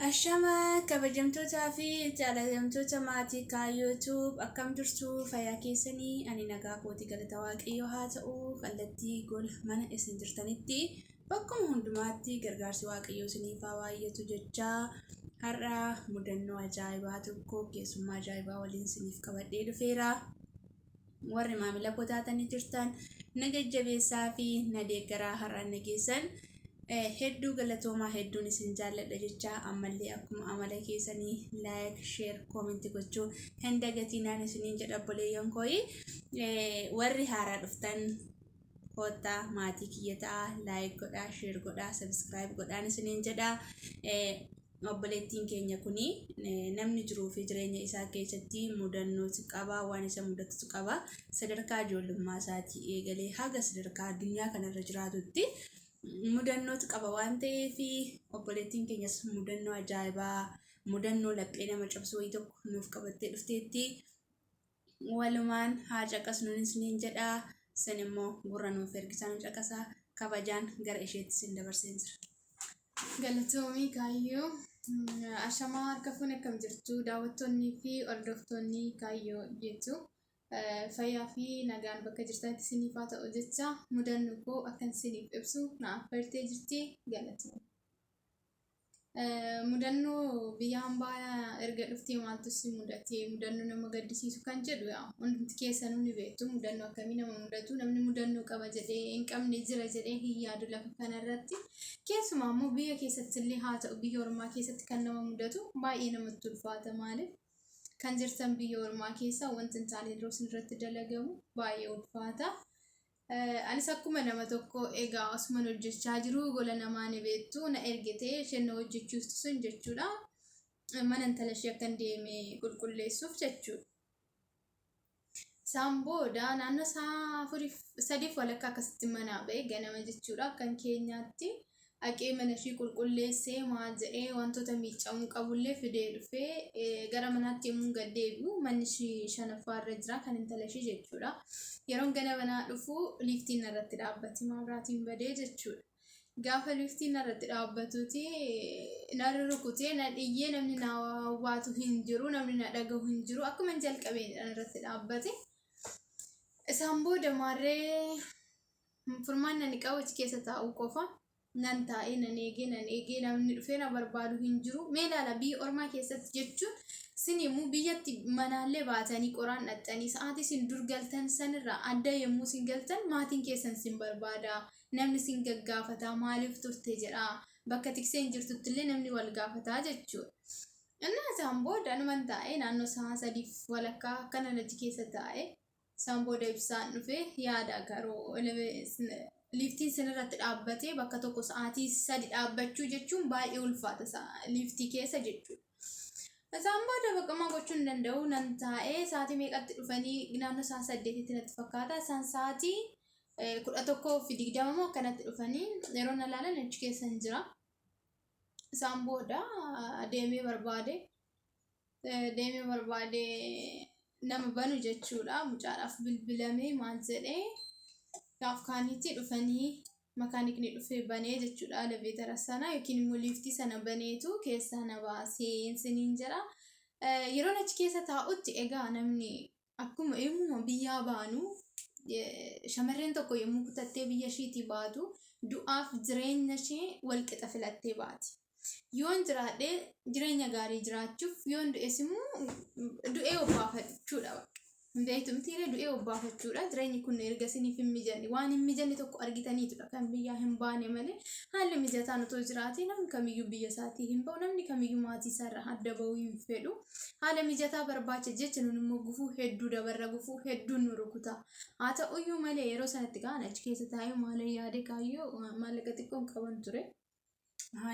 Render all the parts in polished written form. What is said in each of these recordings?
Ashama kabajamtootaa fi jaalatamtoota maatii Kaayyoo Tube, akkam jirtu? Fayyaa keessanii? Ani nagaa kooti, galata Waaqayyoo haa ta'u. Kallattii gola mana isin jirtanitti, bakkuma hundumaatti gargaarsi Waaqayyoo isiniif haa baay'atu jechaa, har'a mudannoo ajaa'ibaa tokko keessummaa ajaa'ibaa waliin isiniif qabadhee dhufeera. Warri maamila koo taatanii jirtan na jajjabeessaa fi na deeggaraa har'aan na geessan hedduu galatoomaa, hedduun isin jaalladha jecha, ammallee akkuma amala keessanii like, share, comment gochuu hin dagatinaan isiniin jedha. Obboleeyyan kooyi, warri haaraa dhuftan koottaa maatii kiyya ta'a, like godhaa, share godhaa, subscribe godhaan isiniin jedha. Obboleettiin keenya kuni, namni jiruu fi jireenya isaa keessatti mudannootu qaba, waan isa mudatutu qaba. Sadarkaa ijoollummaa isaatii eegalee haga sadarkaa addunyaa kanarra jiraatutti mudannootu qaba waan ta'eef, obboleettiin keenyas mudannoo ajaa'ibaa, mudannoo laphee nama cabsu wayii tokko nuuf qabattee dhufteetti. Walumaan haa caqasnuun isiniin jedha. Isin immoo gurra nuuf ergisaa, nu caqasaa. Kabajaan gara isheetti isin dabarseen jira. Galatoomii Kaayyoo. Ashamaa, harka fuune, akkam jirtu daawwattoonnii fi hordoftoonni Kaayyoo jettu? Fayyaa fi nagaan bakka jirtanitti isiniif haa ta'u jecha, mudannoo koo akkan isiniif ibsu na affeertee jirti, galatoomii. Mudannoo biyya hambaa erga dhuftee maaltu si mudate, mudannoo nama gaddisiisu kan jedhu, yaa hundumti keessanuu ni beektu. Mudannoo akkamii nama mudatu? Namni mudannoo qaba jedhee hin qabne jira jedhee hin yaadu lafa kanarratti. Keessumaa immoo biyya keessatti illee haa ta'u, biyya ormaa keessatti kan nama mudatu baay'ee namatti ulfaata. Maaliif kan jirtan biyya ormaa keessa wanti hin taane yeroo isin irratti dalagamu baay'ee ulfaata. Anis akkuma nama tokko egaa osuman hojjechaa jiru, gola namaa ni beektu, na ergite isheen na hojjechiistu sun jechuudha. Mana intala ishee akkan deeme qulqulleessuuf jechuudha. Isaan booda naannoo isaa afuriif sadiif walakkaa akkasitti manaa ba'e ganama jechuudha. Akkan keenyaatti dhaqee mana ishii qulqulleessee, maal jedhee, wantoota miiccamuu qabullee fidee dhufee, gara manaatti yommuu gad deebi'u, manni ishii shanaffaa irra jira, kan intala ishii jechuudha. Yeroon gara manaa dhufu liiftiin narratti dhaabbate, mabraatiin badee jechuudha. Gaafa liiftiin narratti dhaabbatuuti narra rukutee na dhiyyee, namni na waatu hin jiru, namni na dhagahu hin jiru, akkuma hin jalqabeen irratti dhaabbate. Isaan booda maarree furmaanni ani qabu achi keessa taa'uu qofa. Nan taa'ee nan eegee nan eegee, namni dhufee na barbaadu hin jiru. Mee ilaala, biyya ormaa keessatti jechuun isin yommuu biyyatti manaallee baatanii qoraan dhaqxanii, sa'aatii isin dur galtan sanirraa adda yommuu isin galtan, maatiin keessan isin barbaada. Namni isin gaggaafataa, maaliif turte jedha. Bakka tikseen jirtutti illee namni wal gaafataa jechuudha. Innaa isaan booda anuman taa'ee naannoo sa'a 3:30 akkana achi keessa taa'ee, isaan booda ibsaan dhufee. Yaada garuu, liiftiin sinirratti dhaabbatee bakka tokko sa'aatii 3 dhaabbachuu jechuun baay'ee ulfaata liiftii keessa jechuudha. Isaan booda baqamaa gochuu hin danda'u, nan taa'ee. Sa'aatii meeqatti dhufanii? Naannoo sa'a 8tti natti fakkaata. Isaan sa'aatii 11:20 moo akkanatti dhufanii, yeroo na ilaalan achi keessa hin jira. Isaan booda deemee barbaade nama banu jechuudha. Mucaadhaaf bilbilamee, maal jedhee, gaaf kaanitti dhufanii makaanikni dhufee banee jechuudha. Elevator sana yookiin immoo liiftii sana baneetu keessaa na baasee isiniin jedha. Yeroon achi keessa taa'utti egaa namni akkuma yommuu biyyaa baanu, shamarreen tokko yommuu kutattee biyya ishiitii baatu, du'aaf jireenya ishee walqixa filattee baati. Yoon jiraadhee jireenya gaarii jiraachuuf, yoon du'es immoo du'ee obbaafachuudha. Beektu mitiiree, du'ee obbaafachuudha. Jireenyi kun erga isiniif hin mijanne, waan hin mijanne tokko argitaniitudha kan biyyaa hin baane malee, haalli mijataan otoo jiraatee namni kamiyyuu biyya isaatii hin ba'u, namni kamiyyuu maatii isaarraa adda ba'uu hin fedhu. Haala mijataa barbaacha jecha nun immoo gufuu hedduu dabarra, gufuu hedduun nu rukuta. Haa ta'uyyuu malee yeroo sanatti ka'an achi keessa taa'ee maal yaade, Kaayyoo, maallaqa xiqqoon qaban ture.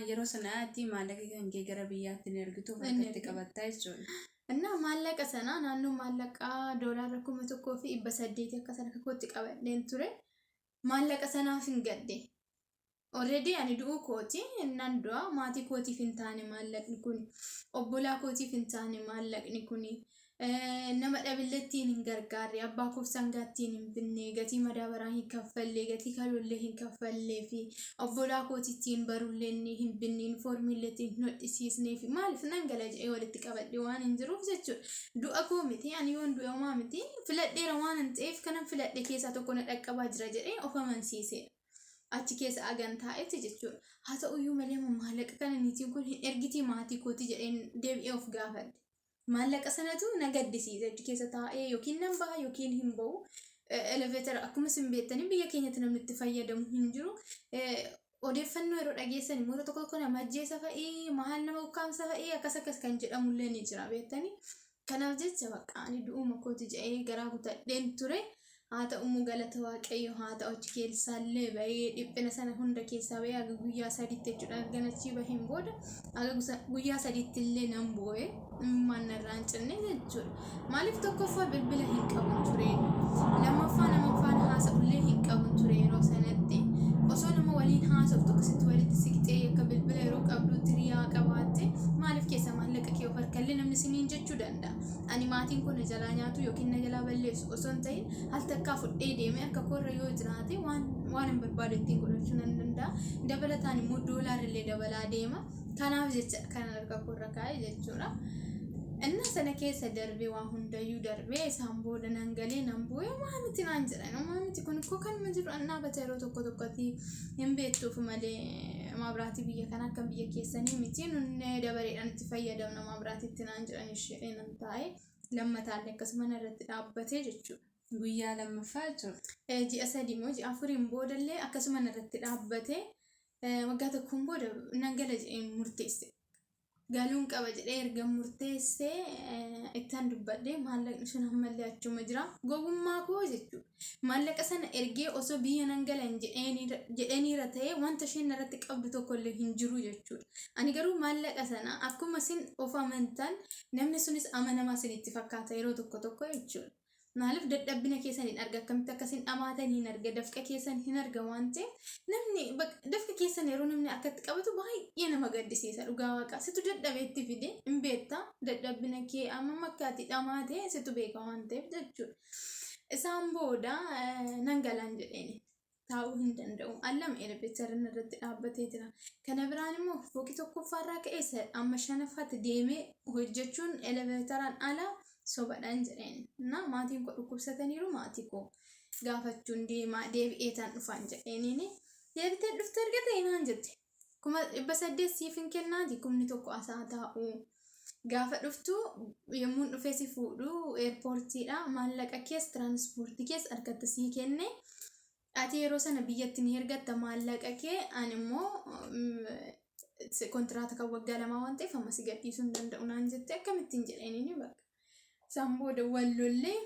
Yeroo sanaatti maallaqa kan kee gara biyyaatti ni ergituuf Inni harkatti ergu. qabattaa jechuudha. Innaa maallaqa sana naannoo maallaqa doolaara 1800 akka sana kootti qabadheen ture. Maallaqa sanaaf hin gadde. Already ani du'uu kooti, nan du'a, maatii kootiif hin taane maallaqni kun, obbolaa kootiif hin taane maallaqni kun. Nama dhabillee ittiin hin gargaarre, abbaa koof sangaa ittiin hin binne, gatii madaabaraa hin kaffalle, gatii kaloollee hin kaffallee fi obbolaa kooti ittiin barullee hin binne, yuunifoormiillee ittiin hin hodhisiisnee fi maaliif nan gala jedhee walitti qabadhe waan hin jiruuf jechuudha. Du'a koo miti, ani yoon du'e homaa miti, filadheera waan hin ta'eef kanan filadhe keessaa tokko na dhaqqabaa jira jedhee of amansiiseera. Achi keessa agan taa'etti jechuudha. Haa ta'uyyuu malee maallaqa kana niitiin kun hin ergitii maatii kooti jedheen deebi'ee of gaafadhe. Maallaqa sanatu na gaddisiise achi keessa taa'ee yookiin nan baha yookiin hin bahu. Eleveetara akkuma isin beektanii biyya keenyatti namni itti fayyadamu hin jiru. Odeeffannoo yeroo dhageessan immoo tokko tokko nama ajjeesa fa'ii maal nama ukkaamsa fa'ii akkas akkas kan jedhamullee ni jira beektanii. Kanaaf jecha bakka ani du'uma kooti jedhee garaa kutadheen ture. Haa ta'u immoo galata Waaqayyo haa ta'u achi keessaallee bahee dhiphina sana hunda keessaa bahee haga guyyaa sadiitti jechuudha. Ergan achii baheen booda haga guyyaa sadiitti illee nan boo'e. Imimmaan narraa hin cinne jechuudha. Maaliif tokkoffaa bilbila hin qabun ture. Lammaffaa nama faana haasa'ullee hin qabun ture yeroo sanatti. Osoo nama waliin haasoftu akkasitti walitti siqxee akka bilbila yeroo qabduutti hiriyaa qabaatte maaliif keessa maallaqa kee of harkallee namni siniin jechuu danda'a. Ani maatiin koo na jalaa nyaatu yookiin na jalaa balleessu osoo hin ta'in al takkaa fudhee deemee harka koorra yoo jiraate waan waan hin barbaade ittiin godhachuu nan danda'a. Dabalataan immoo doolaarri illee dabalaa deema. Kanaaf jecha kan harka koorra kaa'e jechuudha. Innaa sana keessa darbee waan hundayyuu darbee isaan booda nan galee nan bu'ee homaa miti naan jedhan. Homaa miti kun koo kanuma jiru an dhaabata yeroo tokko tokkotti hin beektuuf malee maabiraatii biyya kana akka biyya keessanii miti nunne dabareedhaan itti fayyadamna maabiraatiitti naan jedhan ishee nan taa'e lammataallee akkasuma narratti dhaabbatee jechuudha. Guyyaa lammaffaa jechuudha. Ji'a sadii moo ji'a afuriin boodallee akkasuma narratti dhaabbatee waggaa tokkoon booda nan gala jedheen murteesse. Galuun qaba jedhee erga murteessee ittan dubbadhe maallaqni sun ammallee achuma jira. Gowwummaa koo jechuudha. Maallaqa sana ergee osoo biyya nan galan jedheeniira ta'ee wanta isheen narratti qabdu tokkollee hin jiru jechuudha. Ani garuu maallaqa sana akkuma isin of amantan namni sunis amanamaa isinitti fakkaata yeroo tokko tokko jechuudha. Maaliif dadhabbina keessan hin arga akkamitti akka isin dhamaatan hin arga dafqa keessan hin arga waan ta'eef namni dafqa keessan yeroo namni harkatti qabatu baay'ee nama gaddisiisa dhugaa waaqaa situ dadhabeetti fide hin beekta dadhabbina kee amma akka ati dhamaate situ beeka waan ta'eef jechuudha. Isaan booda nan galaan jedheeni. Taa'uu hin danda'u. Al lama eleveetarri irratti dhaabbatee jira. Kana biraan immoo fooqii tokkoffaarraa ka'ee amma shanaffaatti deemee hojjechuun eleveetaraan ala sobadhaan jedheen. Na maatiin koo dhukkubsataniiru maatii koo gaafachuun deemaa deebi'eetaan dhufaan jedheeniini. Deebitee dhufte erga ta'e naan jette. 800,000 siif hin kennaati kumni tokko asaa taa'u. Gaafa dhuftu yommuun dhufee si fuudhu eerpoortiidha maallaqa kees tiraanspoortii kees argatta sii kenne. Ati yeroo sana biyyatti ni ergatta maallaqa kee ani immoo kontiraata kan waggaa lamaa waan ta'eef amma si gadhiisuu hin danda'u naan jette akkamittiin jedheenii ni bakka. Isaan booda wal lollee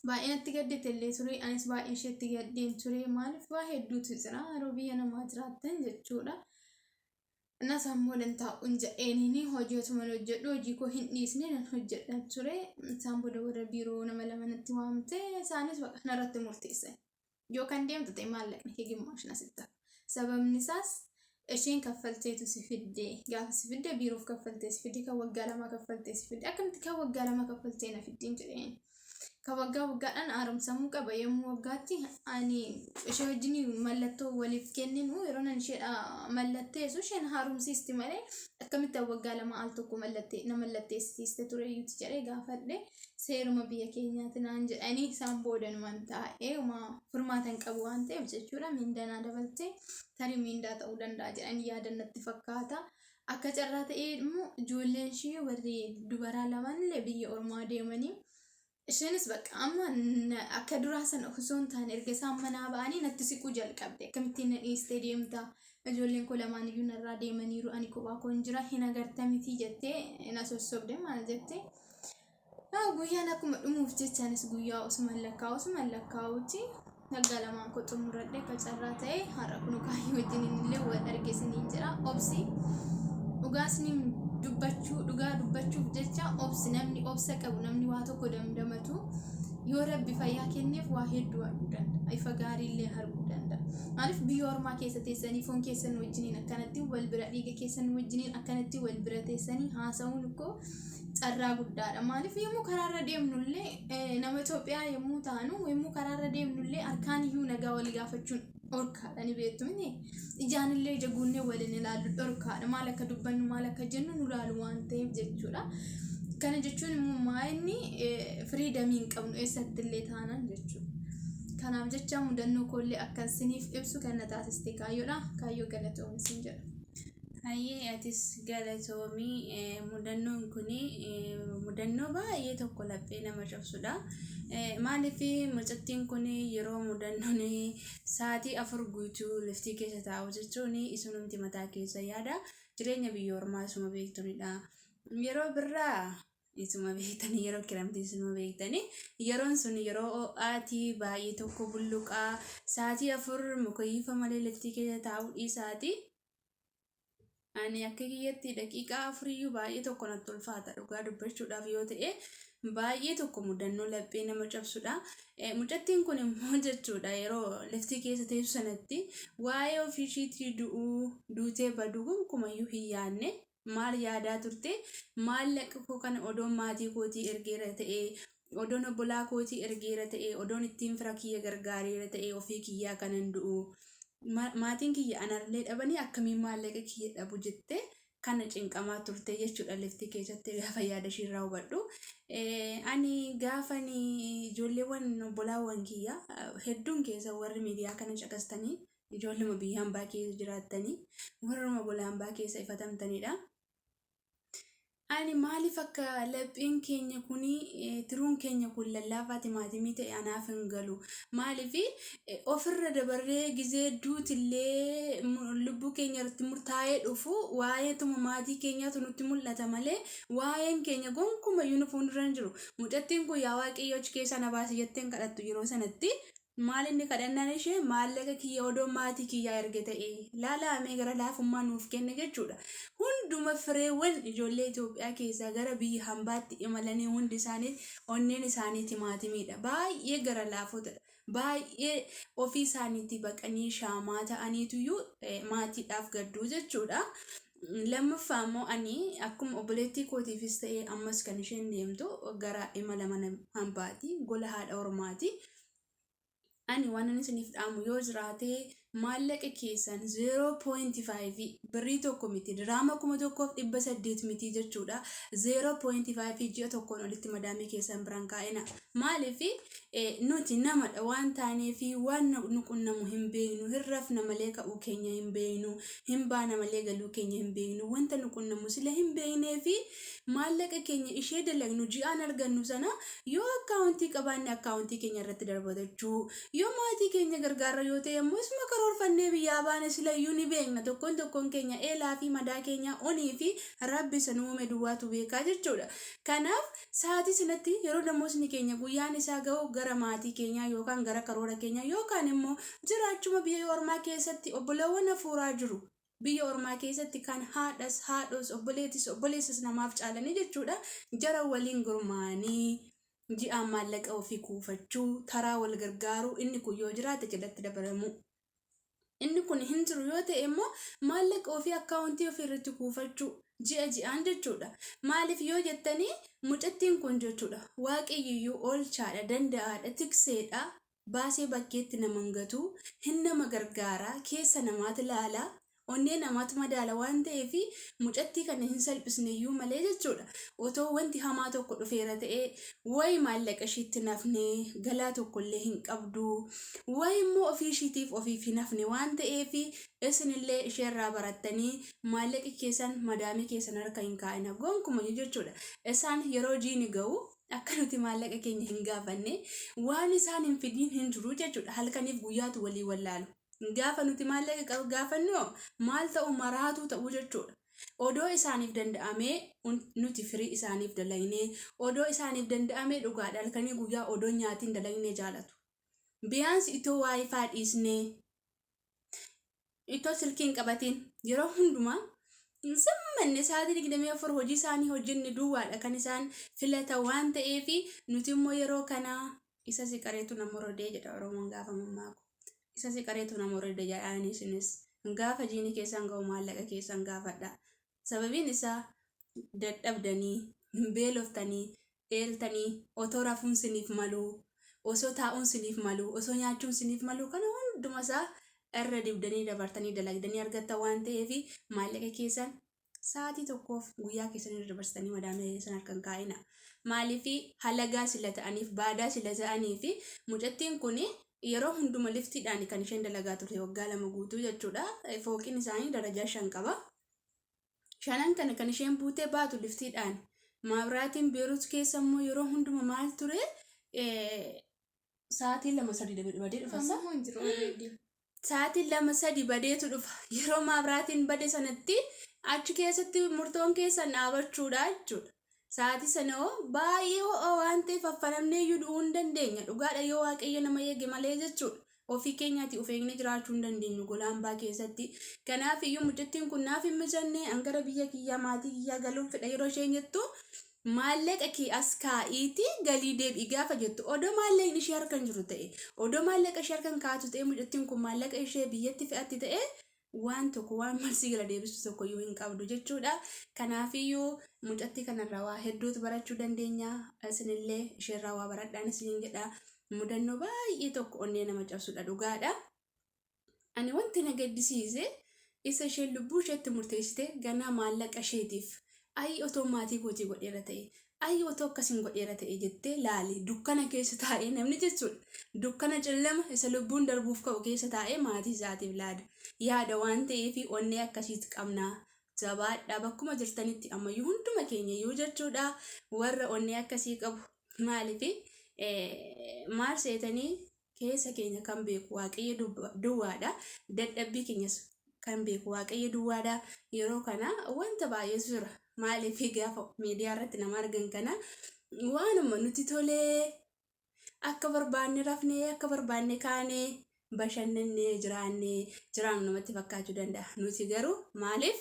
baay'ee natti gaddite illee ture anis baay'ee isheetti gaddeen ture maaliif waa hedduutu jira yeroo biyya namaa jiraattan jechuudha. Inna isaan booda hin taa'uun jedheeniini hojii otuma hojjedhu hojii koo hin dhiisne nan hojjedha ture. Isaan booda warra biiroo nama lama natti waamte isaanis bakka narratti murteessan. Yoo kan deemtu ta'e maallaqni kee gimmaashna sitti hafa. Sababni isaas isheen kaffalteetu si fidde gaafa si fidde biiroof kaffaltee si fidde kan waggaa lamaa kaffaltee si fidde akkamitti kan waggaa lamaa kaffaltee na fiddiin jedheen. Kan waggaa waggaadhaan haaromsamuu qaba yommuu waggaatti ani ishee wajjin mallattoo waliif kenninu yeroo nan isheedha mallatteessu isheen haaromsiisti malee akkamitti waggaa lama al tokko mallattee na mallatteessiste ture iyyuuti jedhee gaafadhe seeruma biyya keenyaati naan jedhanii isaan booda numan taa'ee uma furmaata hin qabu waan ta'eef jechuudha miindaa naa dabaltee tarii miindaa ta'uu danda'a jedhanii yaadan natti fakkaata. Akka carraa ta'ee immoo ijoolleen ishee warri dubaraa lamaan illee biyya ormaa deemanii isheenis bakka amma akka duraa sana osoo hin taane erga isaan manaa ba'anii natti siquu jalqabde akkamittiin na dhiistee deemta ijoolleen koo lamaan iyyuu narraa deemaniiru ani kophaa koon jira hin agarta mitii jettee na sossobde maal jettee guyyaan akkuma dhumuuf jecha anis guyyaa osuman lakkaa'u osuman lakkaa'uuti waggaa lamaan koo xumuradhe akka carraa ta'e har'a kun kaayyoo wajjin illee wal arge isiniin jedha obsi dhugaa isiniin dubbachuu dhugaa dubbachuuf jecha obsi namni obsa qabu namni waa tokko damdamatu yoo rabbi fayyaa kenneef waa hedduu arguu danda'a ifa gaarii illee arguu danda'a. Maaliif biyya ormaa keessa teessanii foon keessan wajjiniin akkanatti wal bira dhiiga keessan wajjiniin akkanatti wal bira teessanii haasa'uun ikkoo carraa guddaadha. Maaliif yommuu karaarra deemnullee nama Itoophiyaa yommuu taanu yommuu karaarra deemnullee harkaan iyyuu nagaa wal gaafachuun dhorkaadha ni beektu miti. Ijaanillee ija guunnee waliin ilaallu dhorkaadha. Maal akka dubbannu maal akka jennu nu laalu waan ta'eef jechuudha. Kana jechuun immoo maa inni firiidamii hin qabnu eessattillee taanaan jechuudha. Kanaaf jecha mudannoo koollee akkan isiniif ibsu kan na taasiste kaayyoodha. Kaayyoo galatoomi sin jedha. Hayyee atis galatoomi. Mudannoon kun mudannoo baay'ee tokko laphee nama cabsudha. Maaliif mucattiin kun yeroo mudannoon sa'aatii 4 guutuu liftii keessa taa'u jechuun isunumti mataa keessa yaada. Jireenya biyya ormaa isuma beektunidha. Yeroo birraa isuma beektanii, yeroo kiramtii isuma beektanii, yeroon sun yeroo ho'aatii baay'ee tokko bulluqaa, sa'aatii 4 mukayyifa malee liftii keessa taa'uu dhiisaati. Ani akka kiyyatti daqiiqaa afuriyyuu baay'ee tokko natti ulfaata dhugaa dubbachuudhaaf yoo ta'e, baay'ee tokko mudannoo laphee nama cabsudha. Mucattiin kun immoo jechuudha yeroo liftii keessa teessu sanatti waa'ee ofii ishiitii du'uu duutee baduu gonkumayyuu hin yaadne. Maal yaadaa turte? Maallaqa koo kana odoon maatii kootii ergeera ta'ee, odoon obbolaa kootii ergeera ta'ee, odoon ittiin fira kiyya gargaareera ta'ee, ofii kiyyaa kanan du'u. Maatiin kiyya anallee dhabanii akkamiin maallaqa kiyya dhabu jettee kana cinqamaa turte jechuudha liftii keessatti gaafa yaada ishiirraa hubadhu. Ani gaafan ijoolleewwan obbolaawwan kiyya hedduun keessa warri miidiyaa kana caqastanii ijoolluma biyya hambaa keessa jiraattanii warruma gola hambaa keessa ifatamtanidha. Ani maaliif akka lapheen keenya kun, tiruun keenya kun lallaafaa timaatimii ta'e anaaf hin galu. Maaliif ofirra dabarree gizee duutillee lubbuu keenya irratti murtaa'ee dhufu waa'eetuma maatii keenyaatu nutti mul'ata malee waa'een keenya gonkumayyuu nu fuuldura hin jiru. Mucattiin kun yaa Waaqayyo achi keessaa na baasi jetteen kadhattu yeroo sanatti. Maal inni kadhannaan ishee? Maallaqa kiyya odoo maatii kiyyaa erge ta'e laalaamee gara laafummaa nuuf kenne jechuudha. Hunduma fireewwan ijoollee Itoophiyaa keessaa gara biyya hambaatti imalanii hundi isaanii onneen isaanii timaatimiidha. Baay'ee gara laafotadha. Baay'ee ofii isaaniitii baqanii shaamaa ta'aniituyyuu maatiidhaaf gadduu jechuudha. Lammaffaa immoo ani akkuma obboleettii kootiifis ta'ee ammas kan isheen deemtu gara imala mana hambaati, gola haadha ormaati. Ani waan ani isiniif dhaamu yoo jiraate, maallaqa keessan 0.5, birrii tokko miti, diraama 1800 miti jechuudha, 0.5 ji'a tokkoon olitti madaamii keessan biraan kaa'ina. Maaliif nuti namadha waan taaneef waan nu qunnamu hin beeknu, hin rafna malee ka'uu keenya hin beeknu, hin baana malee galuu keenya hin beeknu, wanta nu qunnamu sila hin beeknee fi maallaqa keenya ishee dalagnu ji'aan argannu sana yoo akkaawuntii qabaanne akkaawuntii keenya irratti darbatachuu, yoo maatii keenya gargaarra yoo ta'e immoo isuma karoorfannee biyyaa baane silayyuu ni beekna. Tokkoon tokkoon keenya eelaa fi madaa keenya onii fi Rabbi isa nu uume duwwaatu beekaa jechuudha. Kanaaf sa'aatii sanatti yeroo damoosni keenya guyyaan isaa ga'u gara maatii keenyaa yookaan gara karoora keenyaa yookaan immoo jiraachuma biyya ormaa keessatti obboloowwan hafuuraa jiru. Biyya ormaa keessatti kan haadhas, haadhoos, obboleetis, obboleessas namaaf caalanii jechuudha. Jara waliin gurmaa'anii ji'aan maallaqa ofii kuufachuu, taraa wal gargaaruu, inni kun yoo jiraate jalatti dabalamuu. Inni kun hin jiru yoo ta'e immoo maallaqa ofii akkaawuntii ofii irratti kuufachuu ji'a ji'aan jechuudha. Maaliif yoo jettanii, mucattiin kun jechuudha Waaqayyoyyuu oolchaadha, danda'aadha, tikseedha. Baasee bakkeetti nama hin gatu, hin nama gargaara, keessa namaati laala, onnee namaatu madaala waan ta'eef mucattii kana hin salphisneyyuu malee jechuudha. Otoo wanti hamaa tokko dhufeera ta'ee, wayi maallaqa ishiitti hin hafne, galaa tokkollee hin qabdu, wayi immoo ofii ishiitiif ofiif hin hafne waan ta'eef isinillee isheerraa barattanii maallaqa keessan madaamii keessan harka hin kaa'ina gonkumayyuu jechuudha. Isaan yeroo jiini ga'u akka nuti maallaqa keenya hin gaafanne waan isaan hin fidiin hin jiru jechuudha. Halkaniif guyyaatu walii wallaalu. Gaafa nuti maallaqa gaafannu maal ta'u? Maraatuu ta'uu jechuudha. Odoo isaaniif danda'amee nuti firii isaaniif dalagnee, odoo isaaniif danda'amee dhugaadha halkanii guyyaa odoo nyaatiin dalagnee jaalatu. Biyaansi itoo waayifaa dhiisnee, itoo silkii hin qabatiin yeroo hundumaa zimmanne sa'aatii 24 hojii isaanii hojjenne duwwaadha kan isaan filatan waan ta'eef, nuti immoo yeroo kana isa si qareetu nama rodee jedha Oromoon gaafa mammaaku. Isa si qareetu nama horeda jedhaanii isinis gaafa jiini keessan ga'u maallaqa keessan gaafadha. Sababiin isaa dadhabdanii, beeloftanii, eeltanii, otoo rafuun siniif maluu, osoo taa'uun siniif maluu, osoo nyaachuun siniif maluu kana hunduma isaa irra dibdanii dabartanii dalagdanii argattan waan ta'eef maallaqa keessan sa'aatii tokkoof guyyaa keessan irra dabarsitanii madaamii keessan harka hin kaa'ina. Maaliif halagaa sila ta'aniif, baadaa sila ta'aniif mucattiin kun yeroo hunduma liftiidhaan kan isheen dalagaa turte waggaa 2 guutuu jechuudha. Fooqiin isaanii darajaa 5 qaba. Shanan kana kan isheen buutee baatu liftiidhaan. Maabraatiin Beerut keessa immoo yeroo hunduma maal ture? Sa'aatii 2 3 badee dhufa. Amma immoo hin jiru already. Sa'aatii 2 3 badeetu dhufa. Yeroo maabraatiin bade sanatti achi keessatti murtoon keessan dhaabachuudha jechuudha. Sa'aatii sana hoo baay'ee ho'a waan ta'eef affanamnee iyyuu du'uu hin dandeenya. Dhugaadha yoo Waaqayyo nama eege malee jechuudha. Ofii keenyaati of eegnee jiraachuu hin dandeenyu gola hambaa keessatti. Kanaaf iyyuu mucattiin kun naaf hin mijanne an gara biyya kiyyaa maatii kiyyaa galuun fedha yeroo isheen jettu maallaqa kee as kaa'iitii galii deebi'i gaafa jettu odoo maallaqni ishee harka hin jiru ta'e odoo maallaqa ishee harka hin kaa'atu ta'e mucattiin kun maallaqa ishee biyyatti fe'atti ta'e waan tokko waan marsii gala deebistu tokko iyyuu hin qabdu jechuudha. Kanaafiyyuu mucattii kanarraa waa hedduutu barachuu dandeenya. Isinillee isheerraa waa baradhaan isiniin jedha. Mudannoo baay'ee tokko onnee nama cabsudha dhugaadha. Ani wanti na gaddisiise isa isheen lubbuu isheetti murteessite ganaa maallaqa isheetiif ayi otoo maatii kootii godheera ta'e Ayii otoo akkasin godheera ta'e jettee laali dukkana keessa taa'ee namni jechuudha. Dukkana cillama isa lubbuun darbuuf ka'u keessa taa'ee maatii isaatiif laada. Yaada waan ta'eef onnee akkasiit qabna. Jabaadhaa bakkuma jirtanitti ammayyuu hunduma keenya iyyuu jechuudha warra onnee akkasii qabu. Maaliif maal seetanii keessa keenya kan beeku Waaqayyo duwwaadha. Dadhabbii keenyas kan beeku Waaqayyo duwwaadha. Yeroo kana wanta baay'eetu jira. Maaliif gaafa miidiyaa irratti nama argan kana waanuma nuti tolee akka barbaanne rafnee akka barbaanne kaanee bashannannee jiraannee jiraannu namatti fakkaachuu danda'a. Nuti garuu maaliif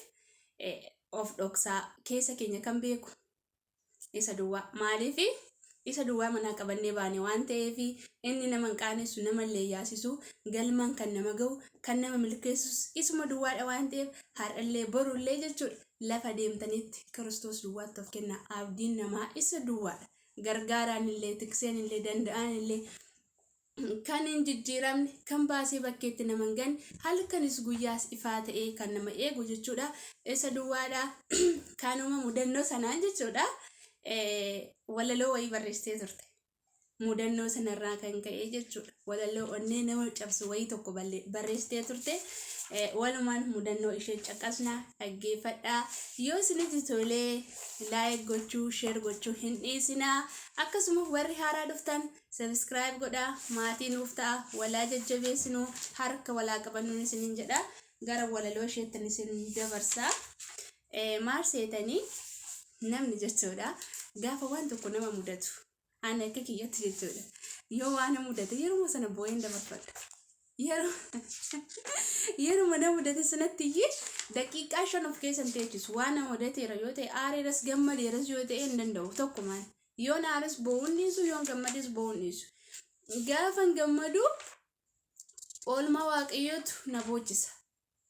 of dhoksaa keessa keenya kan beeku isa duwwaa. Maaliif isa duwwaa manaa qabannee baane waan ta'eef inni nama hin qaanessu, nama hin leeyyaasisu, galmaan kan nama ga'u, kan nama milkeessus isuma duwwaadha waan ta'eef har'allee borullee jechuudha lafa deemtanitti Kiristoos duwwaatti of kenna. Abdiin namaa isa duwwaadha. Gargaaraan illee, tikseen illee, danda'aan illee kan hin jijjiiramne, kan baasee bakkeetti nama hin ganne, halkanis guyyaas ifaa ta'ee kan nama eegu jechuudha. Isa duwwaadha. Kanuma mudannoo sanaan jechuudha. Walaloo wayii barreessitee turte. Mudannoo sanarraa kan ka'e jechuudha. Walaloo onnee nama cabsu wayii tokko barreessitee turte. Walumaan mudannoo ishee caqasna dhaggeeffadhaa. Yoo isinitti tolee like gochuu, share gochuu hin dhiisinaa. Akkasuma warri haaraa dhuftan Subscribe godhaa maatii nuuf ta'a walaa jajjabeessinu harka walaa qabannuun isinin jedha gara walaloo isheettan isin dabarsa. Maal seetanii namni jechuudha gaafa waan tokko nama mudatu ani akka kiyyatti jechuudha yoo waan na mudate yeruma sana boo'een dabarfadha. Yeruma na mudate sanatti iyyee daqiiqaa 5 of keessa hin teechisu waan na mudateera yoo ta'e aareeras gammadeeras yoo ta'e hin danda'u tokkumaan. Yoon aares boo'uu hin dhiisu, yoon gammades boo'uu hin dhiisu. Gaafan gammadu oolmaa Waaqayyootu na boochisa.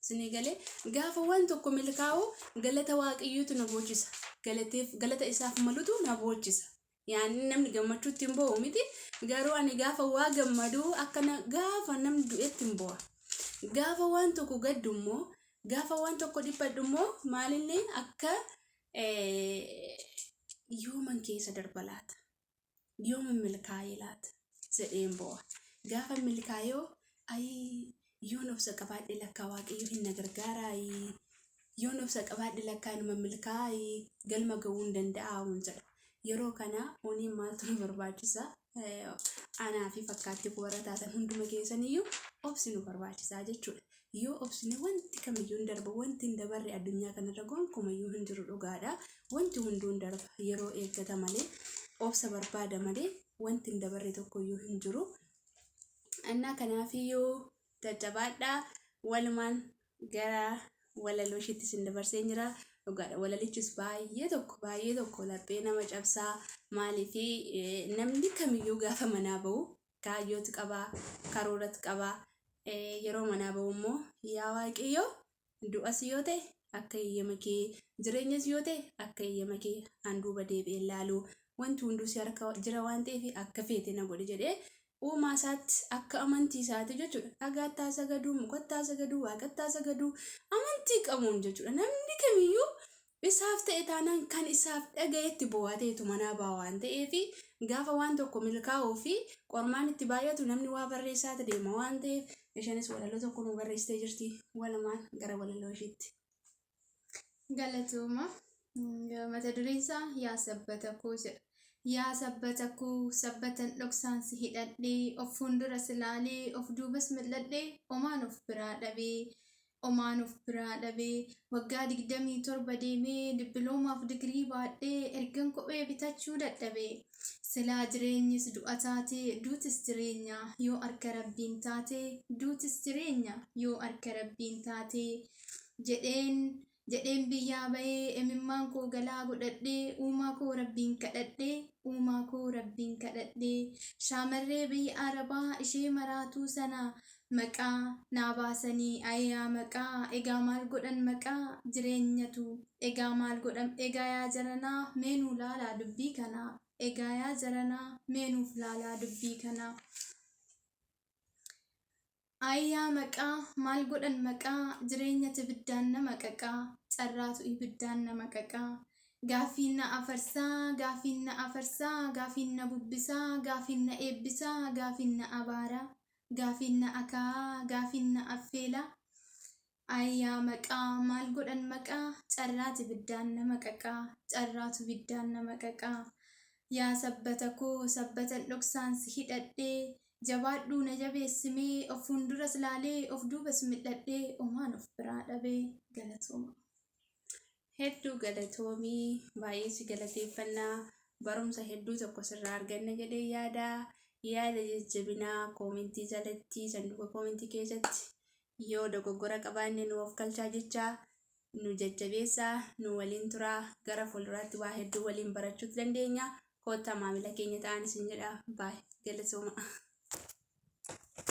Isinii galee gaafa waan tokko milkaa'u galata Waaqayyootu na boochisa. Galateef galata isaaf malutu na boochisa. Yaani namni gammachuutti hin boo'u miti. Garuu ani gaafa waa gammadu akka gaafa namni du'etti hin boo'a. Gaafa waan tokko gaddu immoo gaafa waan tokko dhiphadhu immoo maalinni akka yooman keessa darba laata? Yooman milkaa'ee laata? Jedheen boo'a. Gaafa milkaa'ee ayii yoon obsa qabaadhe lakkaa Waaqayyo hin na gargaaraayii? Yoon obsa qabaadhe lakkaa inuma milkaa'aayii? Galma ga'uu hin danda'aa jedha. Yeroo kana oniin maaltu nu barbaachisa? Anaa fi fakkaattii koo warra taatan hunduma keessaniyyuu obsi nu barbaachisaa jechuudha. Yoo obsine wanti kamiyyuu hin darba. Wanti hin dabarre addunyaa kanarra gonkumayyuu hin jiru dhugaadha. Wanti hunduu hin darba. Yeroo eeggata malee obsa barbaada malee wanti hin dabarre tokkoyyuu hin jiru. Innaa kanaafiyyuu jajjabaadhaa walumaan gara walaloo isheetti isin dabarsee jira. Dhugaadha walalichis baay'ee tokko baay'ee tokko laphee nama cabsaa maaliif namni kamiyyuu gaafa manaa bahu kaayyootu qaba karoorat qaba. Yeroo manaa ba'u immoo yaa Waaqayyo du'as yoo ta'e akka eeyyama kee, jireenyas yoo ta'e akka eeyyama kee, an duuba deebi'ee laalu, wanti hunduu si harka jira waan ta'eef akka feete na godhi jedhee uumaa isaatti akka amantii isaati jechuudha. Dhagaattaa sagaduu, mukattaa sagaduu, waaqattaa sagaduu, amantii qabuun jechuudha. Namni kamiyyuu isaaf ta'e taanaan kan isaaf dhagayetti bu'aa ta'etu manaa ba'a waan ta'eef, gaafa waan tokko milkaa'uu fi qormaan itti baay'atu namni waa barreessaati deema waan ta'eef, isheenis walaloo tokko nu barreessitee jirti. Walumaan gara walaloo isheetti. Galatooma. Mata dureen isaa "Yaa sabbata koo" jedha. Yaa sabbata koo, sabbatan dhoksaan si hidhadhee, of fuulduras ilaalee of duubas mil'adhee, omaan of biraa dhabee, omaan of biraa dhabee. Waggaa 27 deemee dippiloomaaf digirii baadhee, ergan kophee bitachuu dadhabee. Silaa jireenyis du'a taate, duutis jireenya yoo harka Rabbiin taate, duutis jireenya yoo harka Rabbiin taate jedheen jedheen biyyaa bahee, imimmaan koo galaa godhadhee, uumaa koo Rabbiin kadhadhee, uumaa koo Rabbiin kadhadhee. Shaamarree biyya Arabaa ishee maraatuu sana maqaa naa baasanii, ayyaa maqaa, egaa maal godhan maqaa jireenyatu, egaa maal godhan? Egaa yaa jaranaa, mee nuu laalaa dubbii kanaa, egaa yaa jaranaa, mee nuuf laalaa dubbii kanaa. Ayyaa maqaa, maal godhan maqaa jireenyatu ibiddaan nama qaqaa, carraatu ibiddaan nama qaqaa. Gaaffiin na afarsaa, gaaffiin na afarsaa, gaaffiin na bubbisaa, gaaffiin na eebbisaa, gaaffiin na abaaraa, gaaffiin na akaa'aa, gaaffiin na affeelaa. Ayyaa maqaa, maal godhan maqaa carraatu ibiddaan nama qaqaa, carraatu ibiddaan nama qaqaa. Yaa sabbata koo, sabbatan dhoksaan si hidhadhee, jabaadhuu na jabeessimee, of fuulduras laalee of duubas mil'adhee, omaan of biraa dhabee. Galatooma. Hedduu galatoomii, baay'ee si galateeffannaa, barumsa hedduu tokko sirraa arganna jedhee yaada. Yaada jajjabinaa koomentii jalatti, sanduuqa koomentii keessatti yoo dogoggora qabaanne nu of galchaa jechaa, nu jajjabeessaa, nu waliin turaa, gara fuulduraatti waa hedduu waliin barachuu dandeenya. Koottaa maamila keenya ta'an isin jedha. Baay'ee galatooma.